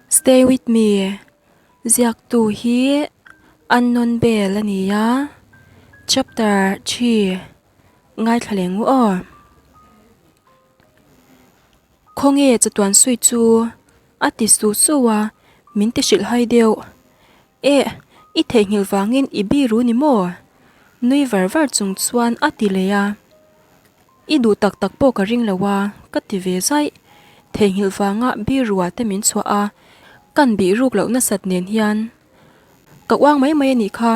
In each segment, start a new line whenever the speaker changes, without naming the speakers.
Stay with me ziaktu hi Unknown Bell a ni a, chapter thi ngaithla leh ngu aw. Khawnge chatuan sawi chu a ti su su a, min ti hrilh hai deuh. Eh, i theihnghilh vangin i biru ni maw? Nui var var chung chuan a ti leh a. I duh tak tak pawh ka ring lo a, ka ti ve zaih. Theihnghilh vanga birua te min chhuah a, kan bih ruk loh nasat nen hian. Ka uang mai mai a nih kha,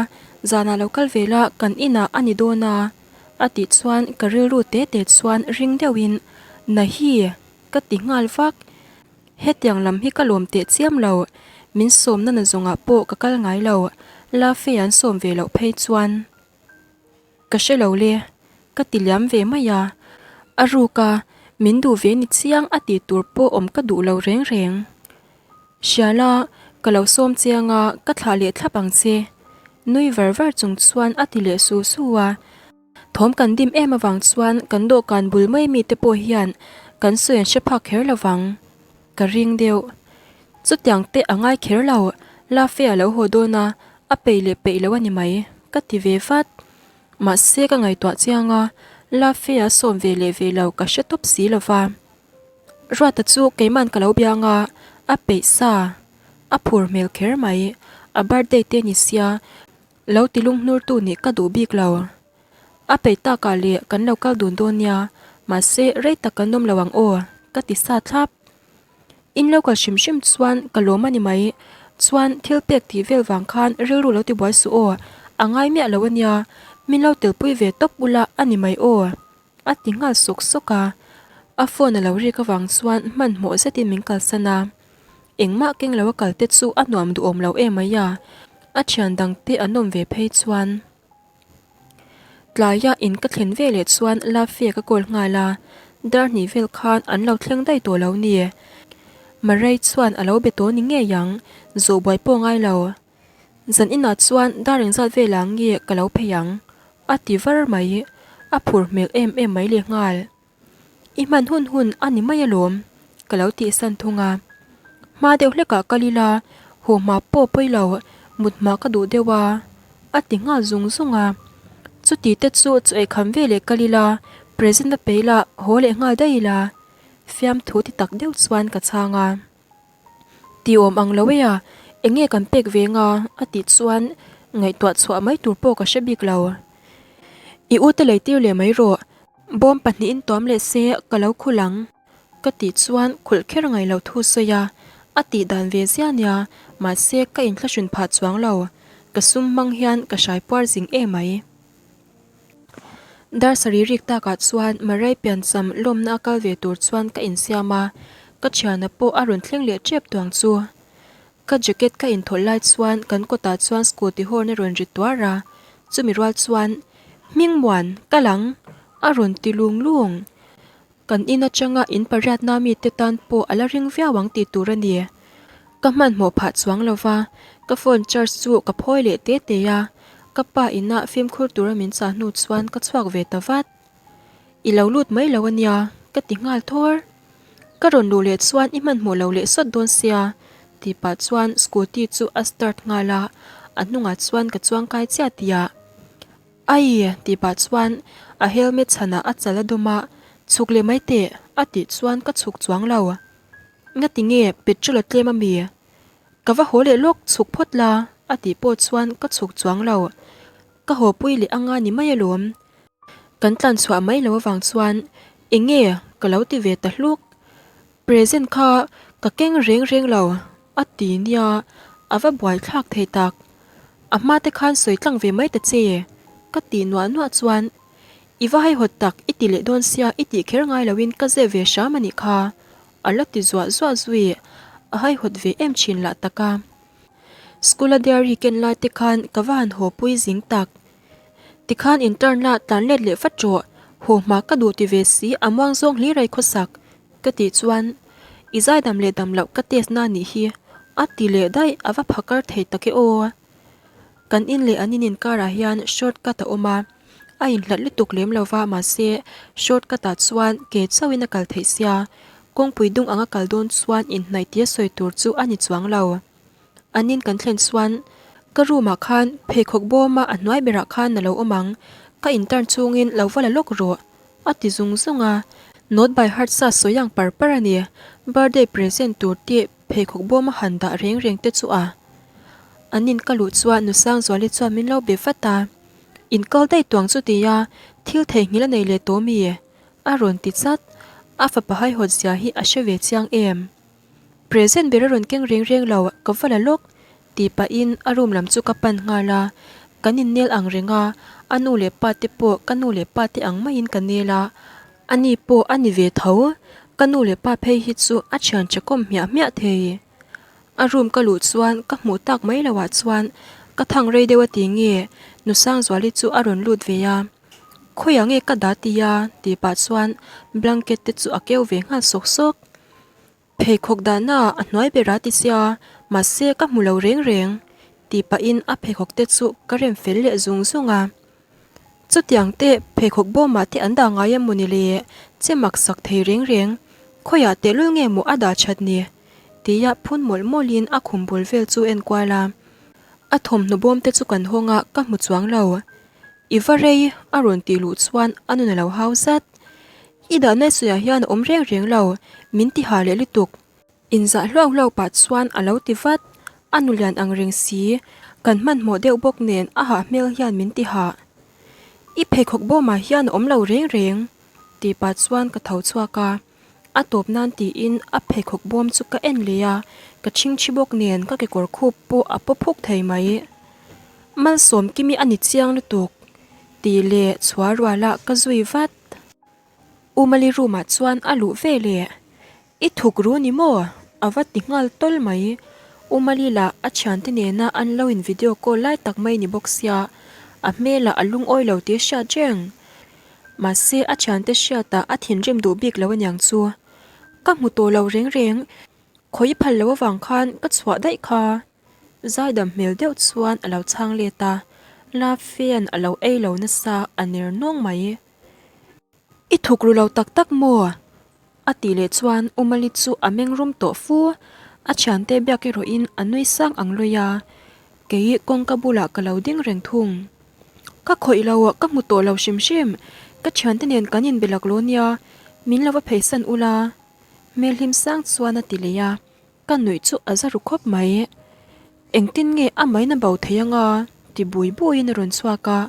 zanah lo kal ve la kan inah a ni dawn a, a tih chuan ka rilru te te chuan ring deuhin, Nahi! ka ti nghal vak. Hetiang lam hi ka lawm teh chiam lo, min sawmna na zawngah pawh ka kal ngai lo, Lafe an sawm ve loh phei chuan. Ka hre lo le, ka ti liam ve mai a, a ruk a, min duh ve ni chiang a tih tur pawh awm ka duh lo reng reng. Hriala, ka lo sawm chiang a, ka thlah leh thlap ang che. Nui var var chung chuan a ti leh su su a. Thawm kan dim em avang chuan kan dawhkan bul mai mite pawh hian kan sawi an hre phak kher lo vang. Ka ring deuh. Chutiang te a ngai kher lo, Lafe a lo haw dawn a, a peih leh peih lo a ni mai, ka ti ve vat. Mahse ka ngaihtuah chiang a, Lafe a sawm ve leh ve lo ka hre tawp si lo va. Ruata chu keiman ka lo biang a, a peih sa, a phur hmel kher mai, a birthday te ni sia, lo ti lunghnurtu nih ka duh bik lo. A peih takah leh kan lo kal dun dawn nia, mahse rei tak kan awm lo ang aw, ka ti sa thlap. In lo kal hrim hrim chuan ka lawm a ni mai, chuan thil pek tih vel vang khan rilru lo ti buai suh aw, a ngai miah lo a nia, min lo telpui ve tawp ula a ni mai aw, a ti nghal sawk sawk a. A phone a lo rik avang chuan hmanhmawh zetin min kalsan a, engmah keng lo a kal te chu a nuam duhawm lo em mai a, a thian dang te an awm ve phei chuan. Tlaia in ka thlen ve leh chuan Lafia ka call nghal a, dar hnih vel khan an lo thleng daih tawh lo ni. Marei chuan a lo be tawh ni ngei ang, zawh buai pawh ngai lo. Zan inah chuan dar engzat velah nge ka lo phei ang? a ti var mai, a phur hmel em em mai leh nghal. I hman hun hun a ni mai alawm, ka lo tihsan thung a. Hma deuh hlekah kal ila, haw hma pawh pawi lo, mut hma ka duh deuh a, a ti nghal zung zung a. Chuti te chu chaw ei kham veleh kal ila, present a pe ila, haw leh nghal daih ila, fiamthu ti tak deuh chuan ka chhang a. Ti awm ang lo e a, eng nge kan pek ve nga? a tih chuan ngaihtuah chhuah mai tur pawh ka hre bik lo. I u te lei tir leh mai rawh, bawm pahnihin tuam leh se ka lo khul ang ka tih chuan khulh kher ngai lo thu sawi a, a tih dan ve zia nia, mahse ka inthlahrun phah chuang lo, ka sum hmang hian ka hrai puar zing em mai. Dar sarih rik takah chuan Marai piancham lawmna a kal ve tur chuan ka insiam a, ka thiana pawh a rawn thleng leh tep tuang chu. Ka jacket ka inthawlh lai chuan kan kawtah chuan scooty horn a rawn ri tuar a, chumi rual chuan, Hmingmuan, kal ang! a rawn ti lung lung. Kan in atanga in pariatna mite tan pawh a la ring viau ang tih tur a ni. Ka hmanhmawh phah chuang lo va, ka phone charge chu ka phawi leh te te a, ka pa inah fimkhur tura min chah hnu chuan ka chhuak ve ta vat. I lo lut mai lo a nia, ka ti nghal thawr. Ka rawn luh leh chuan i hmanhmawh lo leh sawt dawn sia, tih pah chuan scooty chu a start nghal a, a hnungah chuan ka chuang kai chiah tih ah. Ai! tih pah chuan a helmet chhanah a chal a dawm a, Chhuk leh mai teh! a tih chuan ka chhuk chuang lo. Ngati nge petrol a tlem ami? Ka va haw leh lawk chhuk phawt la a tih pawh chuan ka chhuk chuang lo. Ka haw pui leh anga ni mai alawm. Kan tlan chhuah mai lo avang chuan eng nge ka lo ti ve ta hluk. Present kha ka keng reng reng lo a ti nia a va buai thlak thei tak. A hma te khan sawi tlang ve mai ta che ka ti nuah nuah chuan i va haihawt tak i ti leh dawn sia i tih kher ngai loin ka zep ve hram a nih kha a la ti zuah zuah zui a haihawt ve em thin lah tak a. School a diary ken lai te khan ka va han haw pui zing tak. Tikhan intern la tlan let leh vat rawh, haw hma ka duh ti ve si a muang zawng hlir ai khawsak ka tih chuan i zaidam leh dam loh ka test na nih hi a ti leh daih a va phakar thei tak e aw. Kan in leh an in inkarah hian short cut a awm a, a inhlat lutuk lem lo va mahse short cut ah chuan ke chauhin a kal theih sia. Kawngpui dung anga kal dawn chuan inhnaih tia sawi tur chu a ni chuang lo. An in kan thlen chuan ka room ah khan pheikhawk bawma a hnuai berah khan a lo awm ang, ka intern chungin lo va la lawk rawh a ti zung zung a. Note by heart sa sawi ang par par a ni, birthday present tur tih pheikhawk bawma han dah reng reng te chu a. An in ka luh chuan Nusangzuali chuan min lo be vat a, In kal daih tuang chu tia thil theihnghilh a nei leh tawh mi? A rawn ti chat, a fapa haihawt zia hi a hre ve chiang em? Present ber a rawn keng reng reng lo, ka va la lawk tih pahin a room lam chu ka pan nghal a, kan innel ang reng a, a nu leh pa te pawh ka nu leh pa te ang maiin ka nel a, ani pawh a ni ve tho, ka nu leh pa phei hi chu a thian chakawm hmiah hmiah thei. A room ka luh chuan ka hmuh tak mai loh ah chuan ka thang rei deuh a ti nge Nusangzuali chu a rawn lut ve a. Khawiah nge ka dah tia tih pah chuan blanket te chu a keu ve nghal sawk sawk. Pheikhawk dahna a hnuai ber a ti sia mahse ka hmu lo reng reng tih pahin a pheikhawk te chu ka rem fel leh zung zung a. Chutiang te pheikhawk bawmah te an dah ngai em mawni le che mak sak thei reng reng khawiah tehlul nge maw a dah that ni tia phun mawlh mawlhin a khum bul vel chu en kual a. A thawmhnaw bawm te chu kan hawng a ka hmu chuang lo. I va rei a rawn tih luh chuan a nun a lo hau zat. I dahna sawiah hian a awm reng reng lo, min ti ha leh lutuk. Inzah hluau hluau pah chuan a lo ti vat, a nu lian ang reng si, kan hmanhmawh deuh bawk nen a hah hmel hian min ti hah. I pheikhawk bawmah hian a awm lo reng reng, tih pah chuan ka tho chhuak a, a tawp nan tiin a pheikhawk bawm chu ka en leh a, ka chhingchhi bawk nen ka kekawr khup pawh a paw phuk thei mai. Malsawmkimi a ni chiang lutuk, tih leh chhuah rualah ka zui vat. U Mali room ah chuan a luh ve leh. I thuk ru ni maw? A va ti nghal tawl mai. U Mali lah a thiante nena an lo in video call lai tak mai ni bawk sia, a hmelah a lungawi lo tih a hriat reng. Mahse a thiante hriatah a thinrim duh bik lo aniang chu. Ka hmu tawh lo reng reng, khawi phal lo avang khan ka chhuah daih kha. Zaidam hmel deuh chuan a lo chhang let a, Love-a'n a lo ei lo nasa a ner nawng mai. I thuk ru lo tak tak maw? A tih leh chuan U Mali chu a meng rum tawh fu. A thiante biak erawhin a nui sang ang lawih a, kei kawngka bulah ka lo ding reng thung. Ka khawih lo, ka hmu tawh lo hrim hrim. Ka thiante nen kan inbe laklawh nia, min lo va pheisan ula. Hmel hlim sang chuan a ti leh a. Ka nuih chu a za ru khawp mai. Engtin nge a main a bo thei anga? ti bui buiin a rawn chhuak a.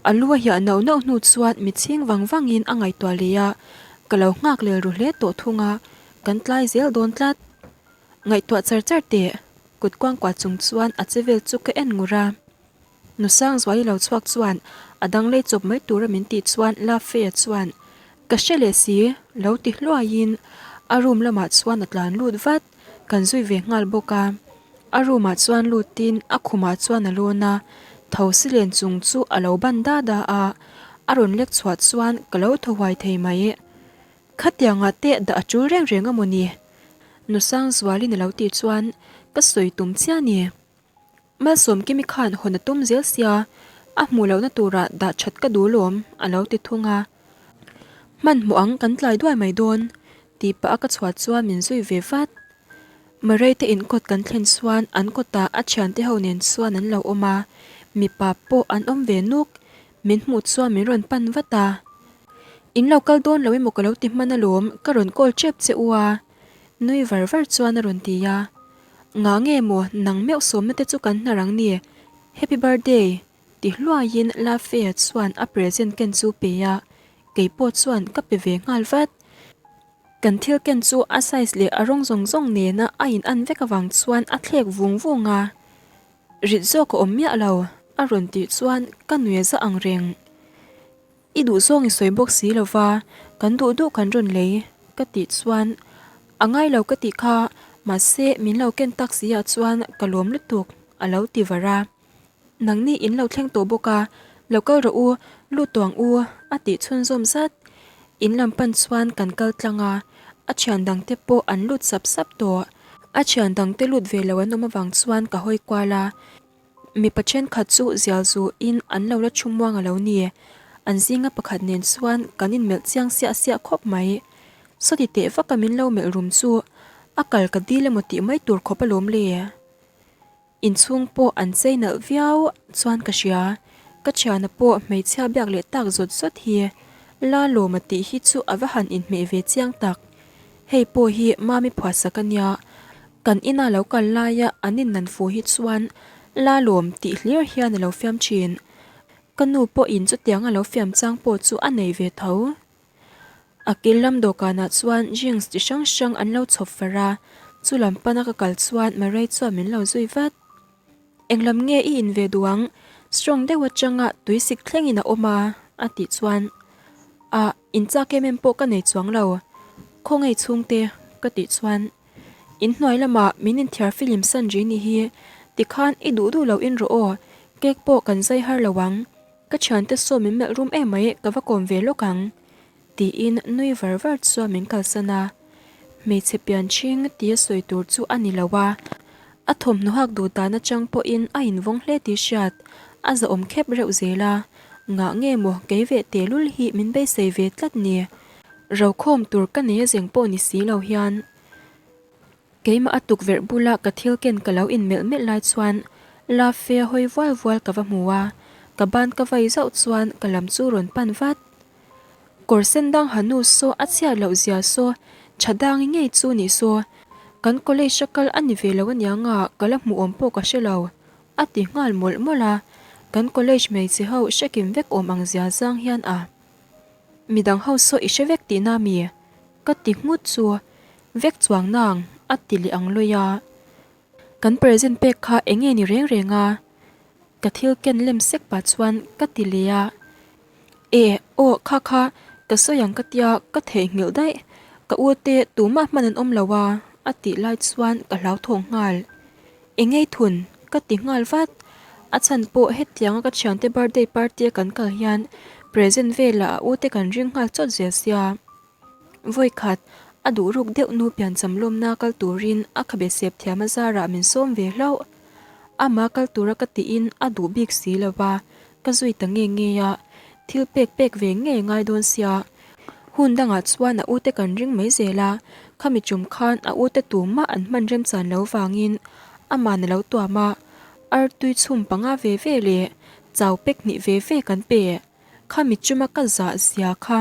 A lu a hiah nauh nauh hnu chuan mi chhing vang vangin a ngaihtuah leh a, ka lo nghak lel ru hle tawh thung a, kan tlai zel dawn tlat. Ngaihtuah char char teh, kut kuangkuah chung chuan a che vel chu ka en ngur a. Nusangzuali lo chhuak chuan a dang lei chawp mai tura min tih chuan Lafeya chuan Ka hre leh si lo ti hluaiin a room lamah chuan a tlan lut vat, kan zui ve nghal bawk a. A room ah chuan lutin a khumah chuan a lawn a, tho si len chung chu a lo ban da da a, a rawn lek chhuah chuan ka lo thaw huai thei mai. Khatiangah te dah a tul reng reng a maw ni? Nusangzualin a lo tih chuan ka sawi tum chiah a ni. Malsawmkimi khan hawn a tum zel sia, a hmuh lohna turah dah that ka duh lawm, a lo ti thung a. Hmanhmawh ang kan tlai duai mai dawn, tih pah a ka chhuah chuan min zui ve vat. Murray te inkawt kan thlen chuan an kawtah a thiante ho nen chuan an lo awm a, mipa pawh an awm ve nuk, min hmuh chuan min rawn pan vat a. In lo kal dawn lo emaw ka lo ti hman alawm, ka rawn call tep che u a, nui var var chuan a rawn ti a. Nga nge maw nang meuh sawmna te chu kan hnar ang ni? Happy birthday! ti hluaiin Lafea chuan a present ken chu pe a, kei pawh chuan ka pe ve nghal vat. Kan thil ken chu a size leh a rawng zawng zawng nena a in an vek avang chuan a thlek vung vung a, rit zawk a awm miah lo a rawn tih chuan ka nui a za ang reng. I duh zawng i sawi bawk si lova, kan duh duh kan rawn lei ka tih chuan a ngai lo ka tih kha, mahse min lo ken tak si ah chuan ka lawm lutuk a lo ti var a. Nangni in lo thleng tawh bawk a, lo kal rawh u, lut tawh ang u a tih chhunzawm zat. In lam pan chuan kan kal tlang a, a thian dang te pawh an lut sap sap tawh. A thian dang te lut ve lo an awm avang chuan ka hawi kual a. Mipa thenkhat chu zial zuin an lo la thu muang a lo ni. An zinga pakhat nen chuan kan inmelh chiang siah siah khawp mai. Sawti teh vaka min lo melh rum chu a kal ka dil emaw tih mai tur khawp alawm le. Inchhung pawh an chei nalh viau chuan ka hria. Ka thiana pawh hmeichhia biak leh tak zawt zawt hi La lawma tih hi chu a va han inhmeh ve chiang tak. Hei pawh hi Mami phuahsak a nia. Kan ina lo kal laia an innan fu hi chuan La lawm tih hlir hian a lo fiam thin. Ka nu pawhin chutiang a lo fiam chang pawh chu a nei ve tho. A kil lam dawhkanah chuan drinks chi hrang hrang an lo chhawp far a, chu lam pana ka kal chuan Murray chuan min lo zui vat. Englam nge i in ve duh ang? Strong deuh atanga tui sik thlengin a awm a, a tih chuan Ah, in chak em em pawh ka nei chuang lo. Khawngaih chhungte, ka tih chuan In hnuai lamah min inthiar filim san ri ni hi, tikhan i duh duh lo in rawh aw, cake pawh kan zai har lo ang. Ka thiante saw min melh rum em mai, ka va kawm ve lawk ang, tiin nui var var chuan min kalsan a. Hmeichhe pian chhing tia sawi tur chu a ni lo a, a thawmhnaw hak duh dan atang pawhin a invawng hle tih hriat a zahawm khep reuh zel a, ngah nge maw kei veh tehlul hi min beisei ve tlat ni. Rokhawm tur ka nei a zeng pawh ni si lo hian. Keimah a tukverh bula ka thil ken ka lo inmelh melh lai chuan la fe hawi vual vual ka va hmu a, ka ban ka vai zauh chuan ka lam chu rawn pan vat. Kawr sen dang ha nu saw a chhiat loh zia saw tha dangi ngei chu nih saw, kan college a kal a ni ve lo aniang a ka la hmuh awm pawh ka hre lo a ti nghal mawlh mawlh a, kan college hmeichhe ho hrekim vek awm ang zia zang hian a. Midang ho saw i hre vek tihna mi? Ka ti nghut chu vek chuang nang a ti leh ang lawi a. Kan present pek kha eng nge ni reng reng a? Ka thil ken lem sek pah chuan ka ti leh a. E, aw kha kha ka sawi ang ka tia ka theihnghilh daih. Ka u te tumah hman an awm lo a a tih lai chuan ka hlauthawng nghal. Engei thun? Ka ti nghal vat. A chhan pawh hetianga ka thiante birthday party a kan kal hian present velah a ute kan ring nghal chawt zel sia. Vawi khat, a duh ruk deuh nu piancham lawmna kal turin a khabe sep thiam a zarah min sawm ve hlauh. Ama kal tura ka tiin a duh bik si lo va, ka zui ta nge nge a, thil pek pek ve ngei ngai dawn sia. Hun dangah chuan a ute kan ring mai zel a, khami tum khan a ute tumah an hman remchan lo vangin aman a lo tuam a, artui chhum panga ve ve leh chau pek hnih ve ve kan pe. Khami chuma ka zah zia kha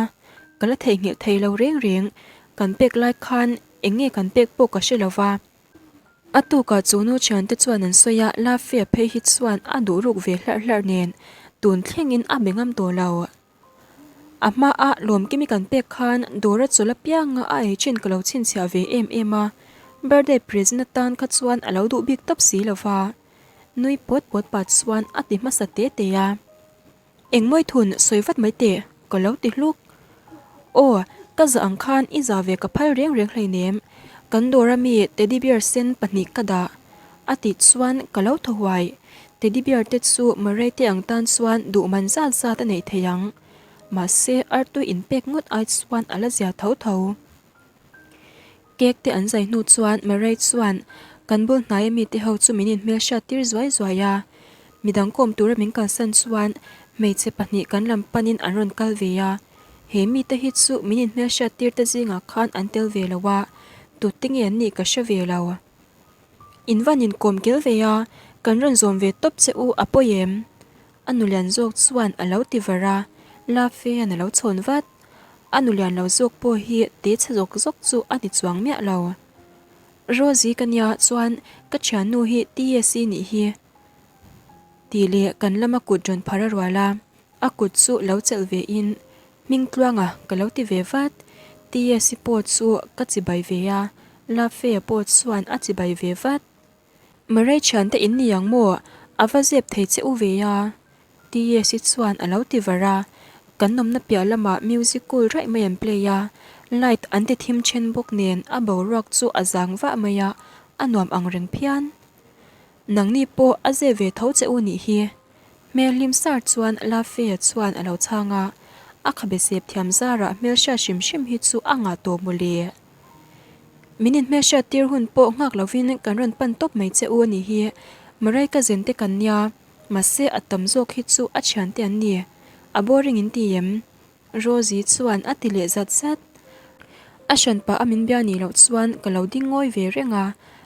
ka la theihnghilh thei lo reng reng, kan pek lai khan eng nge kan pek pawh ka hre lo va. A tukah chu nu thiante chuan an sawi a, Lafia phei hi chuan a duh ruk ve hlarh hlarh nen tun thlengin a be ngam tawh lo. A hmaa Lawmkimi kan pek khan dawr a chawl apianga a ei thin ka lo chhinchhiah ve em em a, birthday present atan kha chuan a lo duh bik tawp si lo va. Nui pawt pawt pah chuan a ti hmasa te te a. Engmawi thun sawi vat mai teh, ka lo ti hluk. Aw, ka zah ang khan i zah ve ka phal reng reng hleinem, kan dawr a mi teddy bear sen pahnih ka dah. A tih chuan ka lo thaw huai. Teddy bear te chu Murray te ang tan chuan duh man zat zat a neih thei ang. Mahse, artui inpek ngawt ai chuan a la zia tho tho. Cake te an zai hnu chuan Murray chuan kan bul hnaia mite ho chu min inhmelhriat tir zuai zuai a. Midang kawm tura min kalsan chuan hmeichhe pahnih kan lam panin an rawn kal ve a. He mite hi chu min inhmelhriat tir te zingah khan an tel ve lo a, tute nge an nih ka hre ve lo. In van inkawm kel ve a, kan rawn zawm ve tawp che u a pawi em? A nulian zawk chuan a lo ti var a, Lafean a lo chhawn vat. A nulian lo zawk pawh hi te chhe zawk zawk chu a ni chuang miah lo. Rosie ka nia chuan ka thiannu hi TSC nih hi tih leh kan lama kut rawn phar a rual a, a kut chu lo chelh ve in Hmingtluanga ka lo ti ve vat. TSC pawh chu ka chibai ve a, Lafea pawh chuan a chibai ve vat. Murray thiante in ni ang maw? A va zep thei che u ve a? TSC chuan a lo ti var a, kan awmna piah lamah music cool raih mai an play a, light an ti thim then bawk nen a boruak chu a zang vah mai a, a nuam ang reng phian. Nangni pawh a zep ve tho che u nih hi. Hmel hlim sar chuan Lafea chuan a lo chhang a, a khabe sep thiam zarah hmelhriat hrim hrim hi chu a ngah tawh mawle. Min inhmelhriat tir hun pawh nghak lovin kan rawn pan tawp mai che u a nih hi, Murray ka zen te kan nia, mahse a tam zawk hi chu a thian te an ni. A boring in ti em? Rosie chuan a ti leh zat zat. A hran pah a min bia nih loh chuan ka lo ding ngawi ve reng a,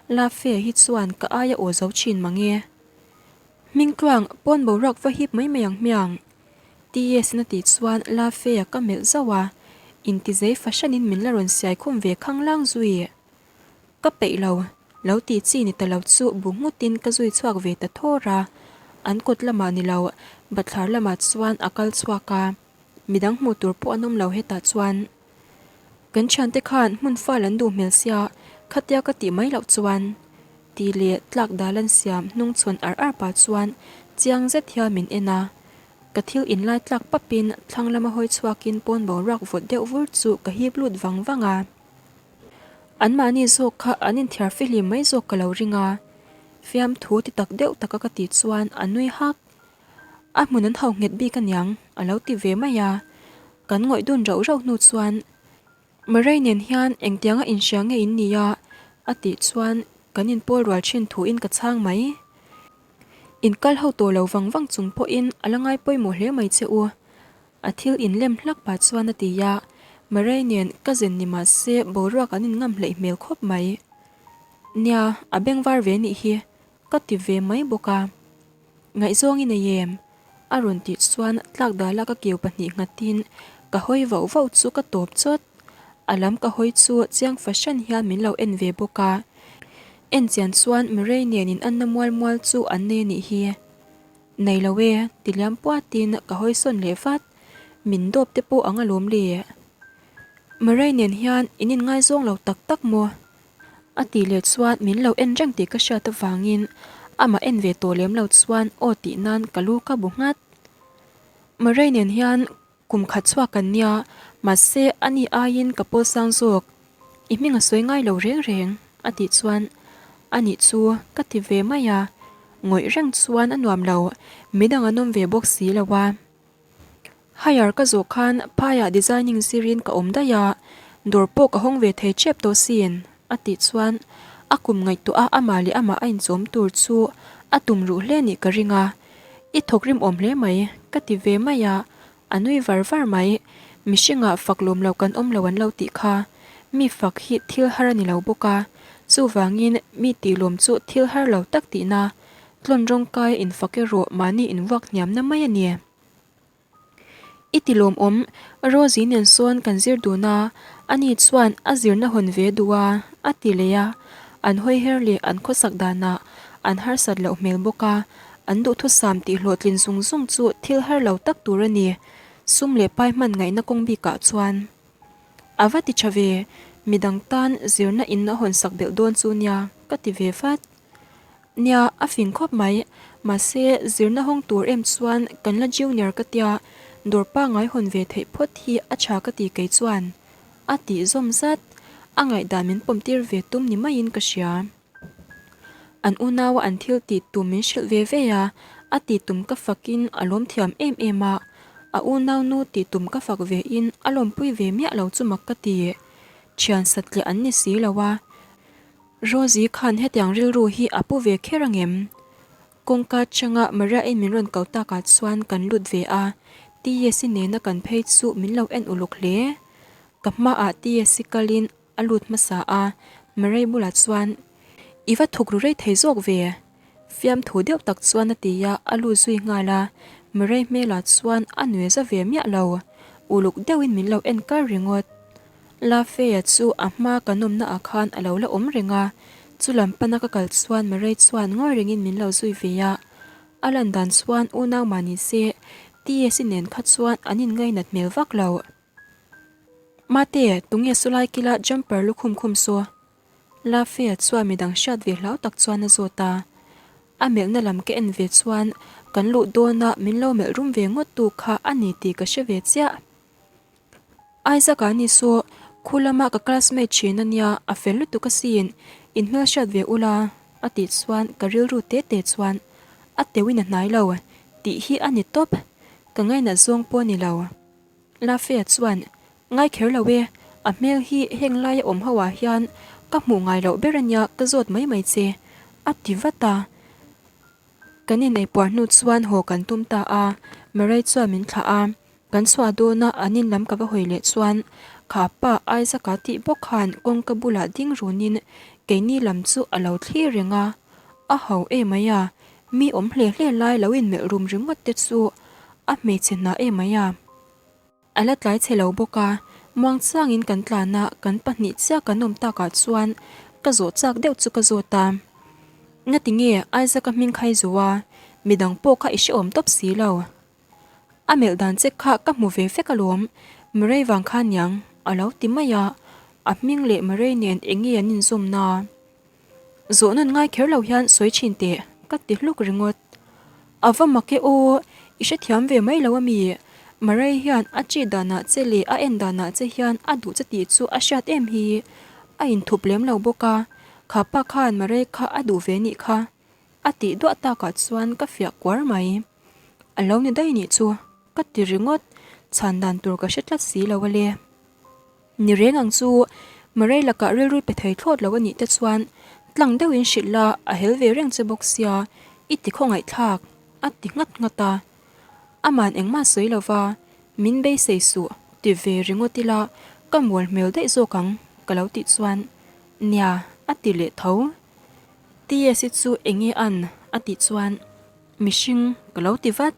Lafe hi chuan ka aia aw zo thin mang e. Hmingtluang, pawn boruak va hip mai mai ang hmiang. TS in a tih chuan Lafe-a ka melh zauh a, intizei fahranin min la rawn siai khum ve khanglang zui. Ka peih lo, lo tih chi ni ta lo chu bu nghutin ka zui chhuak ve ta thawr a, an kawt lamah ni lo, bathlar lamah chuan a kal chhuak a, midang hmuh tur pawh an awm lo hetah chuan. Kan thiante khan hmun fal an duh hmel sia, khatia ka tih mai loh chuan. Tih leh tlak dal an siam hnung chhawn ar ar pah chuan chiang zet hian min en a. Ka thil inlai tlak papin thlang lama hawi chhuakin pawn boruak vawt deuh vur chu ka hip lut vang vang a. Anmahni zawk kha an inthiar fihlim mai zawk ka lo ring a. Fiamthu ti tak deuh taka ka tih chuan a nui hak. A hmun an hau nghet bik aniang a lo ti ve mai a. Kan ngawih dun rauh rauh hnu chuan Murray nen hian engtianga inhria nge in nia? a tih chuan kan inpawl rual thin thuin ka chhang mai. Inkal ho tawh lo vang vang chung pawhin a la ngai pawimawh hle mai che u. A thil inlem hlak pah chuan a ti a, Murray nen ka zen ni mah se boruak an inngam hleih hmel khawp mai. Nia, a bengvar ve nih hi, ka ti ve mai bawk a. Ngaihzawng i nei em? A rawn tih chuan tlak dala ka keu pahnih nghatin ka hawi vauh vauh chu ka tawp chawt. A lam ka hawi chu chiang fahran hian min lo en ve bawk a. En chian chuan Murray nen in anna mual mual chu an nei anih hi. Nei lo e, ti liam puatin ka hawi sawn leh vat. Min dawp te pawh ang alawm le. Murray nen hian in inngaizawng lo tak tak maw? A tih leh chuan min lo en reng tih ka hriat avangin amah en ve tawh lem lo chuan aw tih nan ka lu ka bu nghat. Murray nen hian kum khat chhuak kan nia, mahse ani aiin ka pawl sang zawk. I hming a sawi ngai lo reng reng a tih chuan anih chu ka ti ve mai a, ngawih reng chuan a nuam lo, midang an awm ve bawk si lo a. Hire ka zawh khan phaiah designing zirin ka awm daih a, dawr pawh ka hawng ve thei tep tawh sin, a tih chuan a kum ngaihtuah a amah leh amah a inchawm tur chu a tum ruh hle nih ka ring a, I thawk rim awm hle mai, ka ti ve mai a, a nui var var mai, mihringah fak lawm lo kan awm lo an lo tih kha, mi fak hi thil har a ni lo bawk a, chuvangin mi tih lawm chu thil har lo tak tihna, tlawn rawngkai infak erawh mahni invuak hniamna mai a ni. I ti lawmawm, Rosie nen sawn kan zir dun a, ani chuan a zirna hawn ve duh a, a ti leh a. An hawi her leh an khawsak danah an harsat loh hmel bawk a, an duhthusam tih hlawhtlin zung zung chu thil har lo tak tur a ni, sum leh pai hman ngaihna kawng bikah chuan. A va ti tha ve, midang tan zirna in a hawn sak belh dawn chu nia, ka ti ve vat. Nia, a fing khawp mai. Mahse, zirna hawng tur em chuan kan la junior ka tia, dawr pangngai hawn ve theih phawt hi a tha ka ti kei chuan. A tih zawm zat. A ngaihdan min pawm tir ve tum ni maiin ka hria. An unaua an thil tih tum min hrilh ve ve a, a tih tum ka fakin a lawm thiam em em a. A unau nu tih tum ka fak ve in a lawmpui ve miah lo chu mak ka ti. Thian satliah an ni si lo a. Rosie khan hetiang rilru hi a pu ve kher angem? Kawngka changa Maria-in min rawn ko takah chuan kan lut ve a, T-S-i nena kan phei chu min lo en uluk hle. Ka hmaah T-S-i kalin a lut hmasa a, Maria bulah chuan, I va thuk ru rei thei zawk ve? Fiamthu deuh tak chuan a ti a, a lut zui nghal a, Maria hmelah chuan a nui za ve miah lo, uluk deuhin min lo en kar ringawt. Lafeia chu a hma ka nawmna ah khan a lo la awm reng a, chu lam pana ka kal chuan Murray chuan ngawi rengin min lo zui ve a. A lan dan chuan unau mah ni se, TSC nen kha chuan an inngainat hmel vak lo. Mate, tunge sawlai kila jumper lukhum khum saw? Lafeia chuan midang hriat ve hlau tak chuan a zawt a. A melhna lam ka en ve chuan kan luh dawna min lo melh rum ve ngawt tu kha a ni tih ka hre ve chiah. Isaac a ni saw, khu lama ka classmate thin a nia, a fel lutuk asin, in hmelhriat ve ula, a tih chuan ka rilru te te chuan a teuhin a hnai lo tih hi a ni tawp, ka ngainat zawng pawh a ni lo. Lafea chuan, Ngai kher lo e, a hmel hi heng laia awm ho ah hian ka hmuh ngai loh ber a nia ka zawt mai mai che, a ti vat a. Kan ineipuar hnu chuan haw kan tum ta a, Murray chuan min thlah a. Kan chhuah dawna an in lam ka va hawi leh chuan kha pa Isaac-a tih bawk khan kawngka bulah ding runin keini lam chu a lo thlir reng a. A ho emai a, mi awm hle hle lai lo inmelh rum ringawt te chu a hmeichhe hna emai a. A la tlai chhe lo bawk a, muangchangin kan tlan a, kan pahnih chiah kan awm takah chuan ka zawh chak deuh chu ka zawt a. Ngati nge Isaac-a hming kha i zawh a, midang pawh kha i hrehawm tawp si lo. A melh dan che kha ka hmu ve vek alawm, Murray vang kha niang a lo ti mai a, a hming leh Murray nen eng nge an inzawmna? Zawh nawn ngai kher lo hian sawi thin teh ka ti hluk ringawt. A va mak e aw, i hrethiam ve mai lo ami? Murray hian a chi danah che leh a en danah che hian a duh che tih chu a hriat em hi? A inthup lem lo bawk a, kha pa khan Murray kha a duh ve nih kha. A tih duah takah chuan ka fiah kuar mai. A lo ni daih nih chu, ka ti ringawt, chhan dan tur ka hre tlat si lo a le. Ni reng ang chu, Murray lakah rilru pe thei thlawt lo a nih te chuan tlang deuhin hrilh la a hel ve reng che bawk sia, i ti khawngaihthlak, a ti nghat nghat a. Aman engmah sawi lo va, min beisei suh, ti ve ringawt ila ka mual hmel daih zawk ang, ka lo tih chuan, Nia, a ti leh tho. TS hi chu enge an? a tih chuan mihring ka lo ti vat.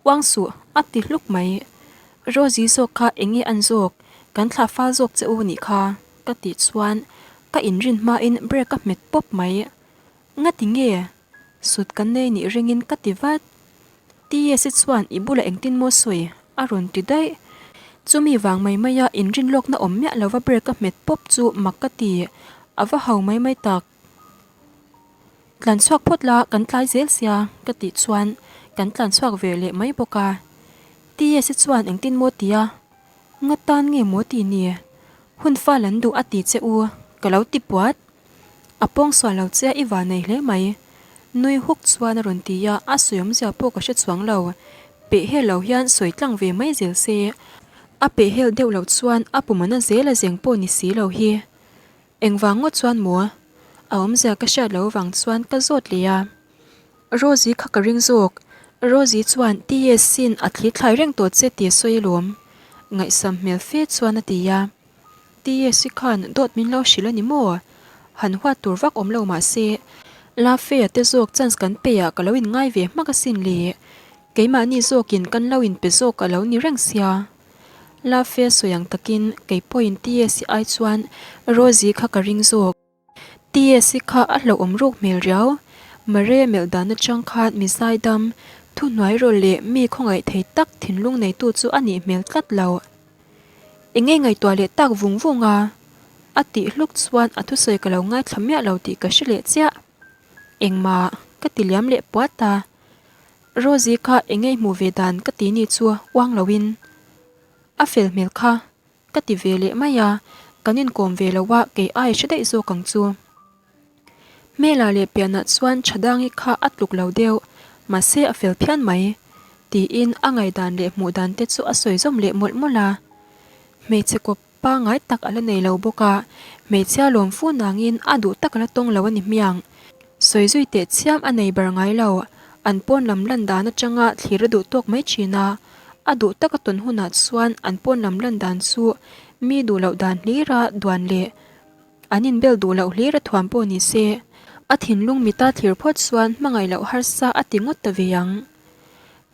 Uang suh a ti hluk mai. Rosie zawk kha enge an zawk? Kan thlah fal zawk che u nih kha ka tih chuan ka inrin hmain brake a hmet pawp mai. Ngati nge? Sut kan nei nih ringin ka ti vat. TS hi chuan i bulah engtin maw sawi? a rawn ti daih. Chumi vang mai maia inrin lawkna awm miah lova brake a hmet pawp chu mak ka ti. A va ho mai mai tak. Tlan chhuak phawt la kan tlai zel sia ka tih chuan kan tlan chhuak ve leh mai bawk a. TS hi chuan engtin maw ti a? Nga tan nge maw tih ni? Hun fal an duh a ti che u ka lo ti puat. A pawng sual lo che a i van nei hle mai. Nui huk chuan a rawn ti a, a sawi awmzia pawh ka hre chuang lo. Peh hel lo hian sawi tlang ve mai zel se. A peh hel deuh loh chuan a pumana zel a zeng pawh ni si lo hi. Engvang ngawt chuan maw? A awmzia ka hriat loh avang chuan ka zawt leh a. Rosie kha ka ring zawk. Rosie chuan TS-in a thli thlai reng tawh che tih a sawi alawm. Ngaihsam hmel fe chuan a ti a. TS-i khan dawt min lo hrilh a ni maw? Han huat tur vak awm lo mah se, Lafea te zawk chance kan pe ah ka lo inngai ve hmak asin le. Keimahni zawkin kan lo inpe zawk a lo ni reng sia. Lafea sawi ang takin kei pawhin TS-i ai chuan Rosie kha ka ring zawk. TS-i kha a hlauhawm ruk hmel riau. Mare melh dan atang khan mi zaidam, thuhnuai rawlh leh mi khawngaih thei tak thinlung neitu chu a nih hmel tlat lo. Eng nge ngaihtuah leh tak vung vung a? A tih hluk chuan a thusawi ka lo ngaithla miah lo tih ka hre leh chiah. Engmah ka ti liam leh puat a. Rosie kha eng nge hmuh ve dan ka ti ni chu uang loin a fel hmel kha ka ti ve leh mai a, kan inkawm ve lo a kei ai hre daih zawk ang chu. Hmela leh pianah chuan Thadangi kha a tluk lo deuh, mahse a fel phian mai, tiin a ngaihdan leh hmuh dan te chu a sawi zawm leh mawlh mawlh a. Hmeichhe kawp Pangai tak a la nei lo bawk a, hmeichhia lawm fu nangin a duh tak a la tawng lo a ni hmiang. Sawi zui teh chiam a nei ber ngai lo, an pawn lam lan dan atanga thlir a duh tawk mai thin a, a duh tak a tawn hunah chuan an pawn lam lan dan chu mi duh loh dan hlira duan leh an inbel duh loh hlira thuam pawh ni se, a thinlung mita thlir phawt chuan hmangaih loh harsa a ti ngawt ta ve ang.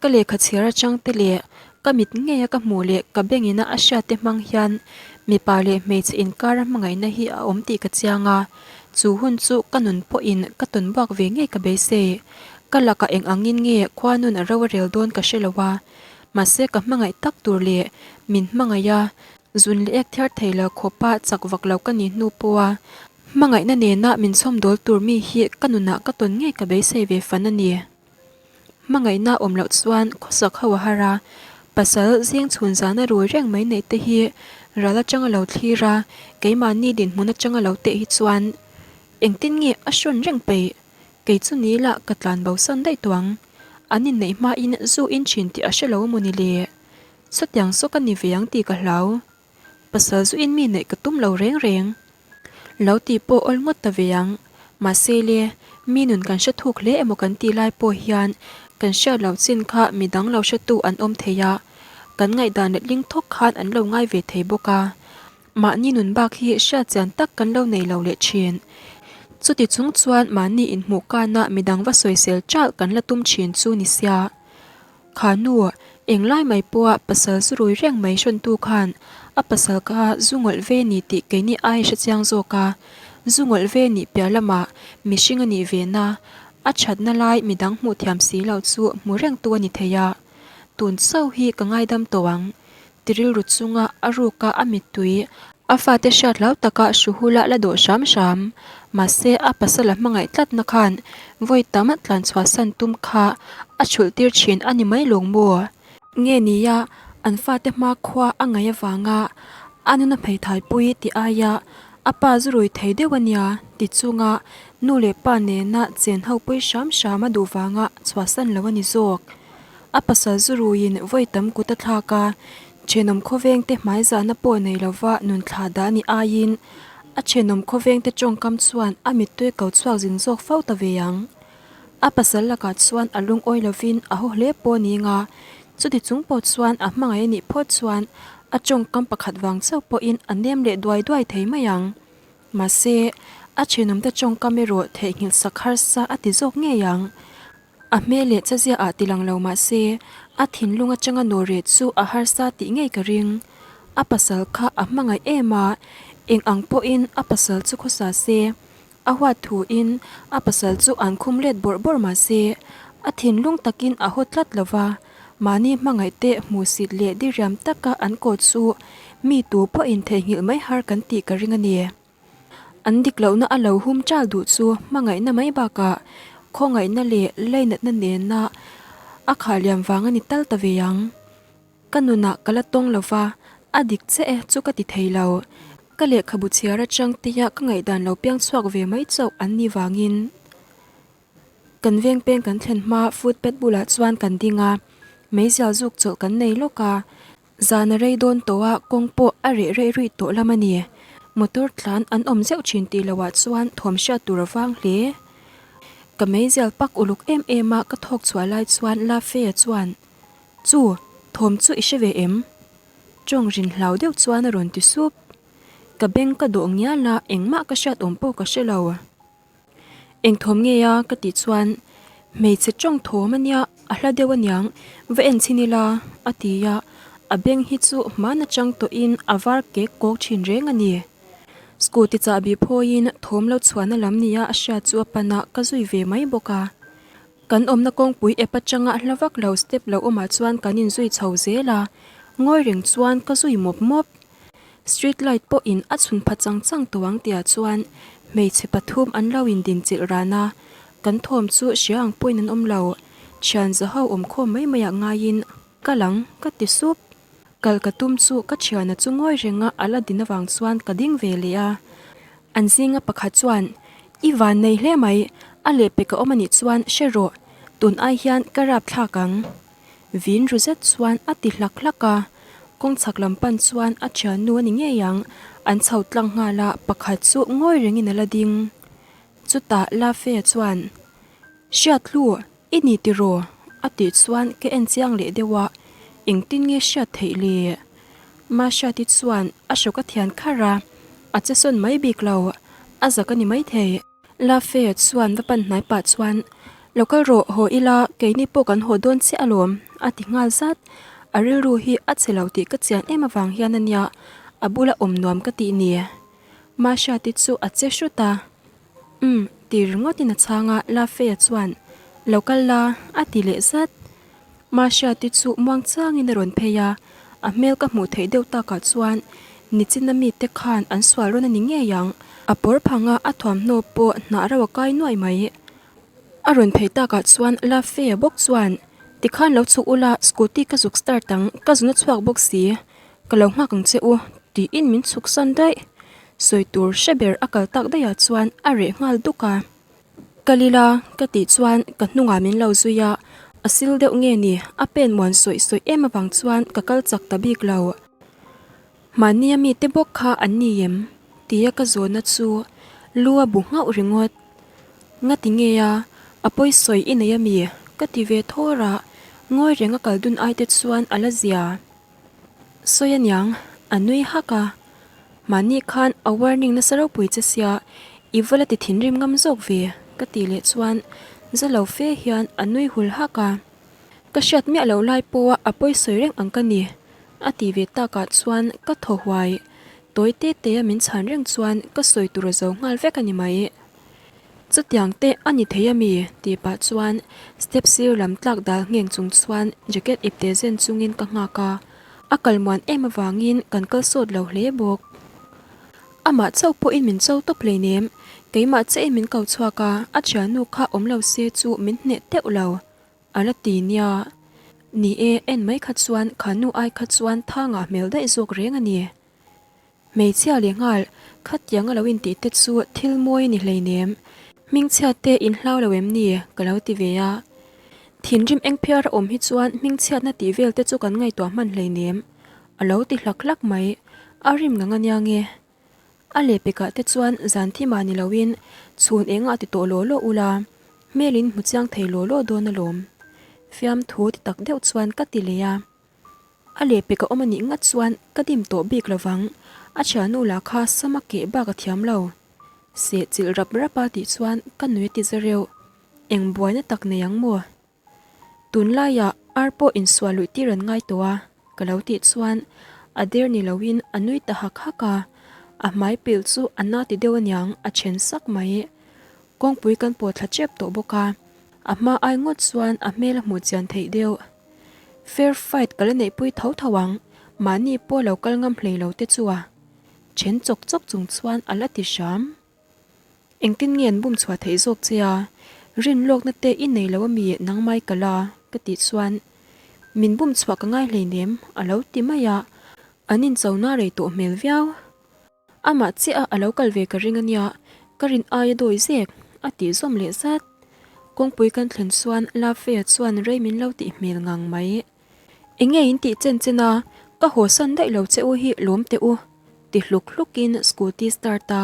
Ka lehkha chhiar atang te leh ka mit ngeia ka hmuh leh ka bengina a hriat te hmang hian mipa leh hmeichhe inkara hmangaihna hi a awm tih ka chiang a, chu hun chu ka nun pawhin ka tawn buak ve ngei ka beisei. Ka lakah eng angin nge khua nun a ro a rel dawn ka hre lo a, mahse ka hmangaih tak tur leh min hmangaih a, zun leh ek thiar thei lo khawpa chak vak lo ka nih hnu pawha hmangaihna nena min chhawmdawl tur mi hi ka nunah ka tawn ngei ka beisei ve fan a ni. Hmangaihna awm loh chuan khawsak ho a har a, pasal zing chhun zana rui reng mai neih te hi ral atanga lo thlir a, keimahni dinhmun atanga lo teh hi chuan engtin nge a hrawn reng peih? Kei chu ni lah ka tlan bo san daih tawh ang. An inneih hmain zu in thin tih a hre lo amaw ni le? Chutiang saw ka ni ve ang tih ka hlau. Pasal zu in mi neih ka tum lo reng reng. Lo tih pawh awl ngawt ta ve ang. Mahse le, mi nun kan hre thuk hle emaw kan tih lai pawh hian kan hriat loh chin kha mi dang lo hretu an awm thei a. Kan ngaihdan letling thawk khan an lo ngai ve thei bawk a. Mahni nun bak hi hriatchian tak kan lo nei lo leh thin. Chuti chung chuan mahni inhmuh kana midang va sawisel ṭalh kan la tum thin chu ni sia. Kha nu, englai mai pawha pasal zu rui reng mai hrawntu khan a pasal kha zu ngawlh ve ni tih keini ai hre chiang zawk a. Zu ngawlh ve nih piah lamah mihring a nih ve na, a thatna lai midang hmuh thiam si lo chu hmu rengtu a ni thei a. Tun chauh hi ka ngaidam tawh ang. Ti rilru chunga a ruka a mittui a fate hriat hlau taka Hruhula la dawh hram hram. Mahse a pasala hmangaih tlatna khan vawi tam tlan chhuahsan tum kha a chhulh tir thin a ni mai lawng maw? Nge nia an fate hma khua a ngaih avanga a nuna hmeithaipui tih aia a pa zu rui thei deuh a nia ti chunga nu leh pa nena chen ho pui hram hram a duh vanga chhuahsan lo a ni zawk. A pasal zu ruiin vawi tam kut a thlak a, thenawm khawvengte hmaizahna pawh nei lova nun thlah dah ni aiin a thenawm khawvengte tawngkam chuan a mittui ko chhuak zin zawk fo ta ve ang. A pasal lakah chuan a lungawi lovin a haw hle pawh ni nga, chuti chung pawh chuan a hmangaih a nih phawt chuan a tawngkam pakhat vang chauh pawhin a nem leh duai duai thei mai ang. Mahse, a thenawmte tawngkam erawh theihnghilh sak harsa a ti zawk ngei ang. A hmel leh chazia ah tilang lo mah se, a thinlung atanga nawhreh chu a harsa tih ngei ka ring. A pasal kha a hmangaih em a, eng ang pawhin a pasal chu khawsa se, a huat thu in a pasal chu an khum let bawrh bawrh mah se, a thinlung takin a haw tlat lo va, mahni hmangaih te hmuhsit leh diriam taka an kaw chu mi tu pawhin theihnghilh mai har kan tih ka ring a ni. An dik lohna a lo hum chal duh chu hmangaihna mai bakah khawngaihna leh lainatna nena a khah liam vang a ni tal ta ve ang. Ka nunah ka la tawng lo va, a dik che e chu ka ti thei lo. Ka lehkhabu chhiar atang tia ka ngaihdan lo piang chhuak ve mai chauh an nih vangin. Kan veng peng kan thlen hma footpath bulah chuan kan ding a, meizial zuk chawlh kan nei lawk a. Zan a rei dawn tawh a, kawng pawh a reh rei ruih tawh lam a ni. Motor tlan an awm zeuh thin tih loh ah chuan thawm hriat tur a vang hle. Ka meizial pak uluk em em a ka thawk chhuah lai chuan La Fei-a chuan, Chu, thawm chu i hre ve em? Tawng rin hlau deuh chuan a rawn ti sup. Ka beng ka dawh ngial a, engmah ka hriat awm pawh ka hre lo. Eng thawm nge a? ka tih chuan, Hmeichhe tawng thawm a nia, a hla deuh aniang, va en chhin ila, a ti a, a beng hi chu hman atang tawhin a var kek kawk thin reng a ni. Scooty chahbi phawiin thawm lo chhuahna lam nia a hriat chu a pan a, ka zui ve mai bawk a. Kan awmna kawngpui ep atanga hla vak lo step lo awmah chuan kan inzui chho zel a, ngawi reng chuan ka zui mawp mawp. Street light pawhin a chhun pha chang chang tawh ang tihah chuan hmeichhe pathum an lo indin chilh ran a, kan thawm chu hria ang pawhin an awm lo. Thian za ho awm khawm mai maiah ngaiin ka lang ka ti sup. Kal ka tum chu ka thiana chu ngawi renga a la din avang chuan ka ding ve leh a. An zinga pakhat chuan, I van nei hle mai, a lehpek a awm anih chuan hre rawh, tun ai hian ka rap thlak ang. Vin ru zet chuan a ti hlak hlak a, kawng chhak lam pan chuan a thiannu a ni ngei ang, an chho tlang nghal a, pakhat chu ngawi rengin a la ding. Chutah Lafea chuan, Hriathlu, i ni tiraw? a tih chuan ka en chiang leh deuh a, engtin nge hriat theih le? Mahriati chuan a hrawk a thian kharh a, a che sawn mai bik lo, a zak a ni maithei. Lafayette chuan va pan hnai pah chuan, Lo kal rawh, haw ila, keini pawh kan haw dawn chiah alawm, a ti nghal zat. A rilru hi a che lo tih ka chian em avang hian a nia, a bula awm nuam ka tih ni. Mahriati chu a che hrut a. Umm, ti ringawtin a chhang a, Lafayette chuan, Lo kal la, a ti leh zat. Mahriati chu muang changin a rawn phei a, a hmel ka hmuh theih deuh takah chuan nichina mite khan an sual rawn a ni ngei ang. A pawr phanga a thuamhnaw pawh hnah rauh a kai nuai mai. A rawn phei takah chuan Lafeia bawk chuan, Tikhan lo chhuk ula, scooty ka zuk start ang, ka zun a chhuak bawk si, ka lo nghak ang che u, tiin min chhuk san daih. Sawi tur hre ber a kal tak daihah chuan a reh nghal duk a. Ka lila ka tih chuan ka hnungah min lo zui a, a sil deuh nge ni, a pen muan sawih sawih em avang chuan ka kal chak ta bik lo. Mahnia mite bawk kha an ni em? tia ka zawhna chu lu a bu nghauh ringawt. Ngati nge a, a pawi sawi i nei a mi? ka ti ve thawr a, ngawi reng a kal dun ai te chuan a la zia. Sawi aniang, a nui hak a. Mahni khan a warning nasa ropui che sia, i va la ti thinrim ngam zawk ve, ka tih leh chuan za lo fe hian a nui hul hak a. Ka hriat miah loh lai pawha a pawi sawi reng ang ka ni, a tih ve takah chuan ka thaw huai. Tawi te te a min chhan reng chuan ka sawi tur a zo nghal vek a ni mai. Chutiang te a ni thei a mi? tih pah chuan step sir lam tlak dal ngheng chung chuan jacket ipte zen chungin ka nghak a, a kal muan em avangin kan kal sawt lo hle bawk. Amah chauh pawhin min cho tawp hleinem, keimah chiahin min ko chhuak a, a thiannu kha awm lo se chu min hneh teuh lo a la ti nia. Ni e, en mai kha chuan kha nu ai kha chuan thangah hmel daih zawk reng a ni. Hmeichhia leh nghal, khatiang a lo intih te chu thil mawi a ni hleinem. Hmingchhia te in hlau lo em ni? ka lo ti ve a. Thinrim eng phiar a awm hi chuan hmingchhiatna tih vel te chu kan ngaihtuah hman hleinem. A lo ti hlak hlak mai. A rim ngang a nia nge? A lehpekah te chuan zan thimah ni loin chhun engah ti tawh law law ula, hmel in hmu chiang thei law law dawn alawm. Fiamthu ti tak deuh chuan ka ti leh a. A lehpek a awm a nih ngat chuan ka dim tawh bik lovang, a thiannu lah kha sama keh bak a thiam lo. Seh chilh rap rap a tih chuan ka nui a ti za reuh. Eng buaina tak nei ang maw? Tunlaiah ar pawh insual luih tir an ngai tawh a, ka lo tih chuan a der ni loin a nui ta hak hak a, a hmai pilh chu a na ti deuh aniang a then sak mai. Kawngpui kan pawh thla tep tawh bawk a, a hma ai ngawt chuan a hmel a hmuh chian theih deuh. Fair fight ka la neihpui tho tho ang, mahni pawh lo kal ngam hlei lo te chu a then chawk chawk chung chuan a la ti hram. Engtin nge an bum chhuah theih zawk che a, rin lawkna te i nei lo ami nangmai ka la ka tih chuan min bum chhuah ka ngai hleinem a lo ti mai a, an inchona rei tawh hmel viau. Amah chiah a a lo kal ve ka ring ania, ka rin aia dawi zek, a tih zawm leh zat. Kawngpui kan thlen chuan Lafea chuan rei min lo tih hmel ngang mai. Enge in tih chen chen a, ka haw san daih lo che u hi lawm teh u, ti hluk hluk in scooty start a,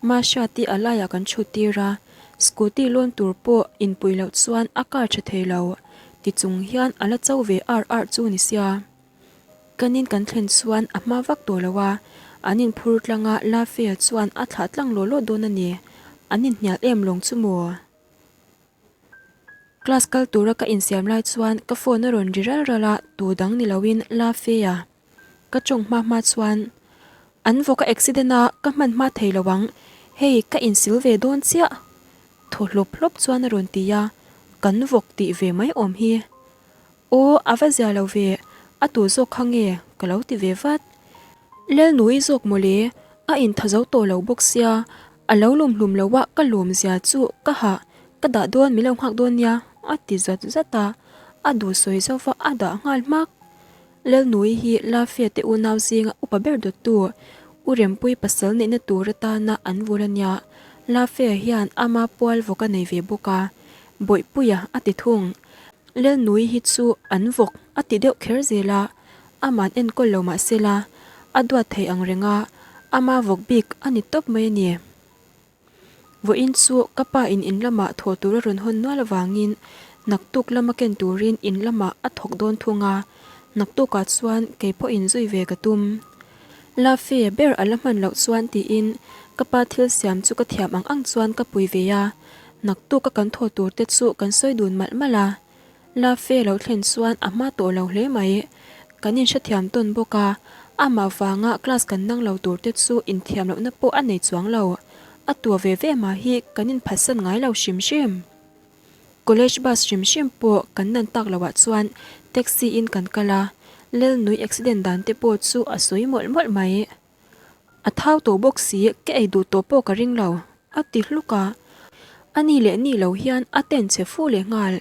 Masha te a laiah kan chhut tir a, scooty lawn tur pawh inpui loh chuan a car tha thei lo, ti chung hian a la cho ve ar ar chu ni sia. Kan in kan thlen chuan a hma vak tawh lo a, an inphur tlang a Lafia chuan a thlah tlang law law dawn a ni, an inhnial em lawng chu maw? Class kal tura ka insiam lai chuan ka phone a rawn ri ral ral a, tu dang ni loin Lafia ka tawng hma hma chuan an vawk a accident a ka hman hma thei lo ang, hei ka insil ve dawn chiah thaw hlawp hlawp chuan a rawn ti a, kan vawk tih ve mai awm hi. Aw, a va zia lo ve, a tu zawk kha nge? ka lo ti ve vat. Lelnui zawk mawle, a intha zo tawh lo bawk sia, a lo lum hlum lo a ka lawm zia chu ka hah, ka dah dawn min lo nghak dawn nia, a ti zat zat a, a duh sawi zo va a dah nghal hmak. Lelnui hi Lafia te unau zinga upa ber dawttu, U Rempui pasal neihna tur atana an vul a nia, Lafia hian ama pual vawk a nei ve bawk a, Bawihpuia a ti thung. Lelnui hi chu an vawk a ti deuh kher zel a, aman enkawl lo mah sela, a duat thei ang reng a, ama vawk bik a ni tawp mai a ni. Vawiin chu ka pa in in lamah thawh tur a rawn hawn nual avangin naktuk lama ken turin in lamah a thawk dawn thung a, naktukah chuan kei pawhin zui ve ka tum. La fe ber a la hman loh chuan tiin ka pa thil siam chu ka thiam ang ang chuan ka pui ve a, naktuk a kan thaw tur te chu kan sawi dun malh malh a. La fe lo thlen chuan a hma tawh lo hle mai. Kan inhrethiam tawn bawk a, amah vanga class kan nang lo tur te chu inthiam lohna pawh a nei chuang lo. A tua ve ve mah hi kan inphatsan ngai lo hrim hrim. College bus hrim hrim pawh kan nan tak loh ah chuan taxi in kan kal a, Lelnui accident dan te pawh chu a sawi mawlh mawlh mai. A thau tawh bawk si, ka ei duh tawh pawh ka ring lo, a ti hluk a. A ni leh ni lo hian a ten chhe fu leh nghal.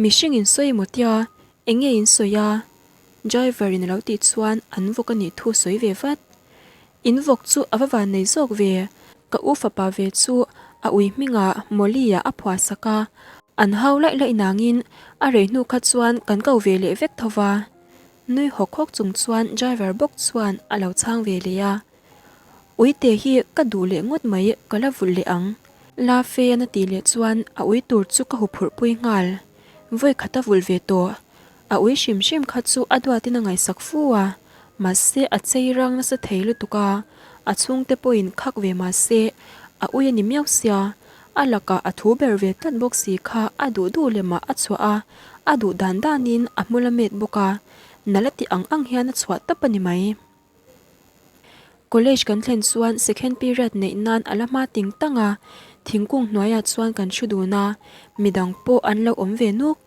Mihring in sawi emaw tia, eng nge in sawi a? Driver in a lo tih chuan an vawk a nih thu sawi ve vat. In vawk chu a va van nei zawk ve, ka u fapa ve chu a ui hmingah Molly-ah a phuah sak a, an hau laih laih nangin a rei hnu kha chuan kan ko ve leh vek tho va. Nui hawk hawk chung chuan driver bawk chuan a lo chhang ve leh a, Uite hi ka duh leh ngawt mai ka la vulh leh ang. La fe an a tih leh chuan a ui tur chu ka huphurh pui nghal. Vawi khat a vulh ve tawh. A ui hrim hrim kha chu a duatin a ngaihsak fu a. Mahse a chei rang nasa thei lutuk a, a chhungte pawhin khak ve mahse a ui a ni miau sia, a lakah a thu ber ve tlat bawk si kha a duh duh lemah a chhuah a, a duh dan danin a hmul a met bawk a, nal a ti ang ang hian a chhuah tawp a ni mai. College kan thlen chuan second period neih nan a la hma ting tang a, thingkung hnuaiah chuan kan thu dun a, midang pawh an lo awm ve nuk.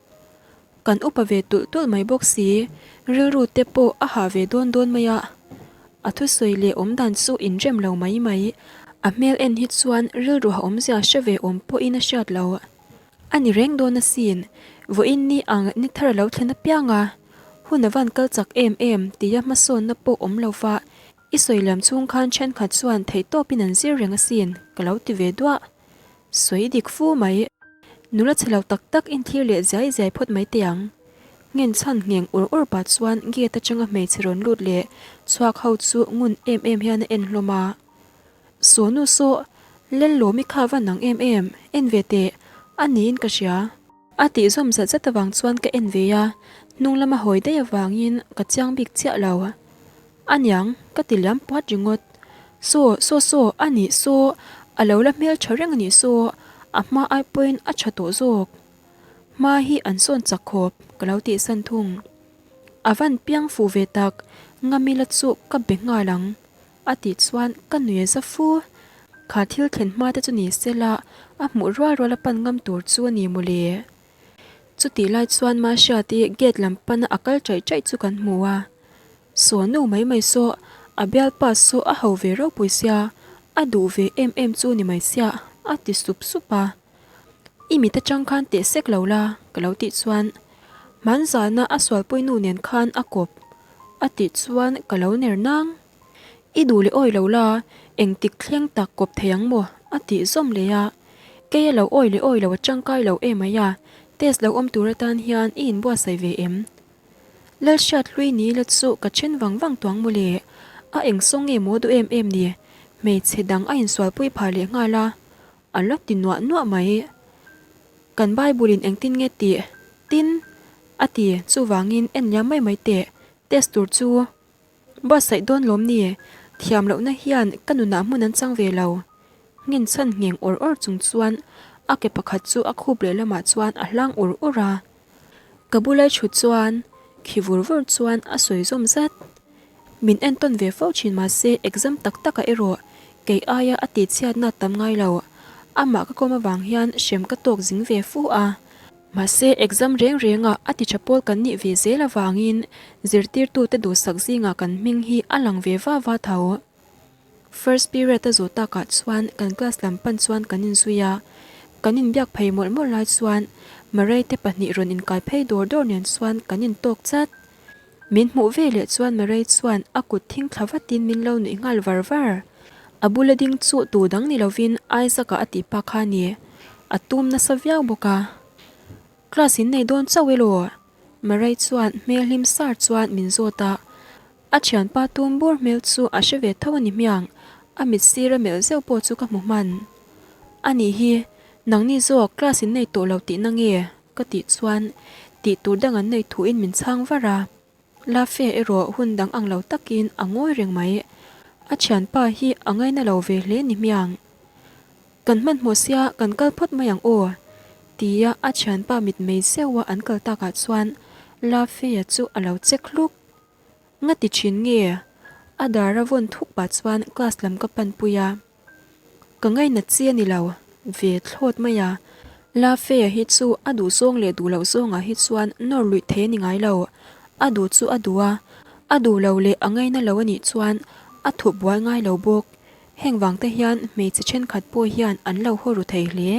Kan upa ve tulh tulh mai bawk si, rilru te pawh a hah ve dawn dawn mai a. A thusawi leh awm dan chu inrem lo mai mai, a hmel en hi chuan rilru ha awmzia hre ve awm pawhin a hriat lo. A ni reng dawn asin, vawiin ni ang ni thar a lo thlen apiang a, hun a van kal chak em em tia hmasawnna pawh awm lo va, i sawi liam chhung khan thenkhat chuan theihtawpin an zir reng asin ka lo ti ve duah. Sawi dik fu mai. Nula chhe lo tak tak inthlir leh ziai ziai phawt mai teh ang. Nghen chhan ngheng ur ur pah chuan gate atanga hmeichhe rawn lut leh chhuak ho chu ngun em em hian a en hlawm a. Sawnu saw, Lellawmi kha va nang em em, en ve teh, a niin ka hria. A tih zawm zat zat avang chuan ka en ve a, hnung lama hawi daih avangin ka chiang bik chiah lo. A niang, ka ti liam puat ringawt. Saw, saw saw, a nih saw, a lo la hmel tha reng a nih saw, a hma ai pawhin a tha tawh zawk. Hma hi an sawn chak khawp, ka lo tihsan thung. A van piang fuh ve tak, Ngamila chu ka be nghal ang. A tih chuan ka nui a za fu. Kha thil thlen hma te chu ni se la, a hmuh rual rual a pan ngam tur chu a ni mawle. Chutih lai chuan Mahriati gate lam pana a kal chaih chaih chu kan hmu a. Saw nu mai mai saw, a bialpa saw a ho ve ropui sia, a duh ve em em chu ni mai sia, a ti sup sup a. I mit atang khan teh sek lo la, ka lo tih chuan Hmanzana a sualpui nu nen khan a kawp a tih chuan ka lo ner nang. I duh leh awi lo la, engtik thleng tak kawp thei ang maw? a tih zawm leh a. Kei a lo awi leh awi lo a tangkai lo em mai a, test lo awm tur atan hian i inbuatsaih ve em? Lalhriat hlui ni la chu ka then vang vang tuang maw le? A eng sawng nge maw duh em em ni? Hmeichhe dang a insualpui phah leh nghal a, A la ti nuah nuah mai. Kan Bible in engtin nge tih? Tin, a ti, chuvangin en liam mai mai teh, test tur chu buatsaih dawn lawm ni? Thiam lohna hian ka nunah hmun an chang ve lo. Nghen chhan ngheng awr awr chung chuan a ke pakhat chu a khup leh lamah chuan a hlang ur ur a. Ka bulai thut chuan khi vur vur chuan a sawi zawm zat. Min entawn ve fo thin mahse exam tak takah erawh kei aia a tihchhiatna tam ngai lo. Amah ka kawm avang hian hrem ka tawk zing ve fu a. Mahse exam reng rengah a ti tha pawl kan nih ve zel avangin zirtirtute duhsak zingah kan hming hi a lang ve va va tho. First period a zawh takah chuan kan class lam pan chuan kan inzui a, kan inbiak phei mawlh mawlh lai chuan Marei te pahnih rawn inkai phei dawr dawr nen chuan kan intawk chat. Min hmuh ve leh chuan Marei chuan a kut thing thla vatin min lo nuih nghal var var. A bula ding chu tu dang ni lovin Isaac-a a tih pa kha a ni. A tum nasa viau bawk a. Class in nei dawn chauh elaw? Marei chuan hmel hlim sar chuan min zawt a. A thianpa tum bur hmel chu a hre ve tho a ni hmiang, a mit sira melh zeuh pawh chu ka hmu hman. A nih hi, nangni zawk class in nei tawh lo tihna nge? ka tih chuan tih tur dang an nei thuin min chhang var a. Lafia erawh hun dang ang lo takin a ngawi reng mai. A thianpa hi a ngaina lo ve hle ni hmiang. Kan hmanhmawh sia kan kal phawt mai ang aw, tia a thianpa mitmei zeuha an kal takah chuan Lafia chu a lo chek hluk. Nga ti thin nge? A dar a vawn thuk pah chuan class lam ka pan pui a. Ka ngainat chi a ni lo, ve thlawt mai a. La Fea hi chu a duh zawng leh duh loh zawngah hi chuan nawr luih thei a ni ngai lo. A duh chu a duh a, a duh lo leh a ngaina lo a nih chuan a thup buai ngai lo bawk. Heng vang te hian hmeichhe thenkhat pawh hian an lo haw ru thei hle.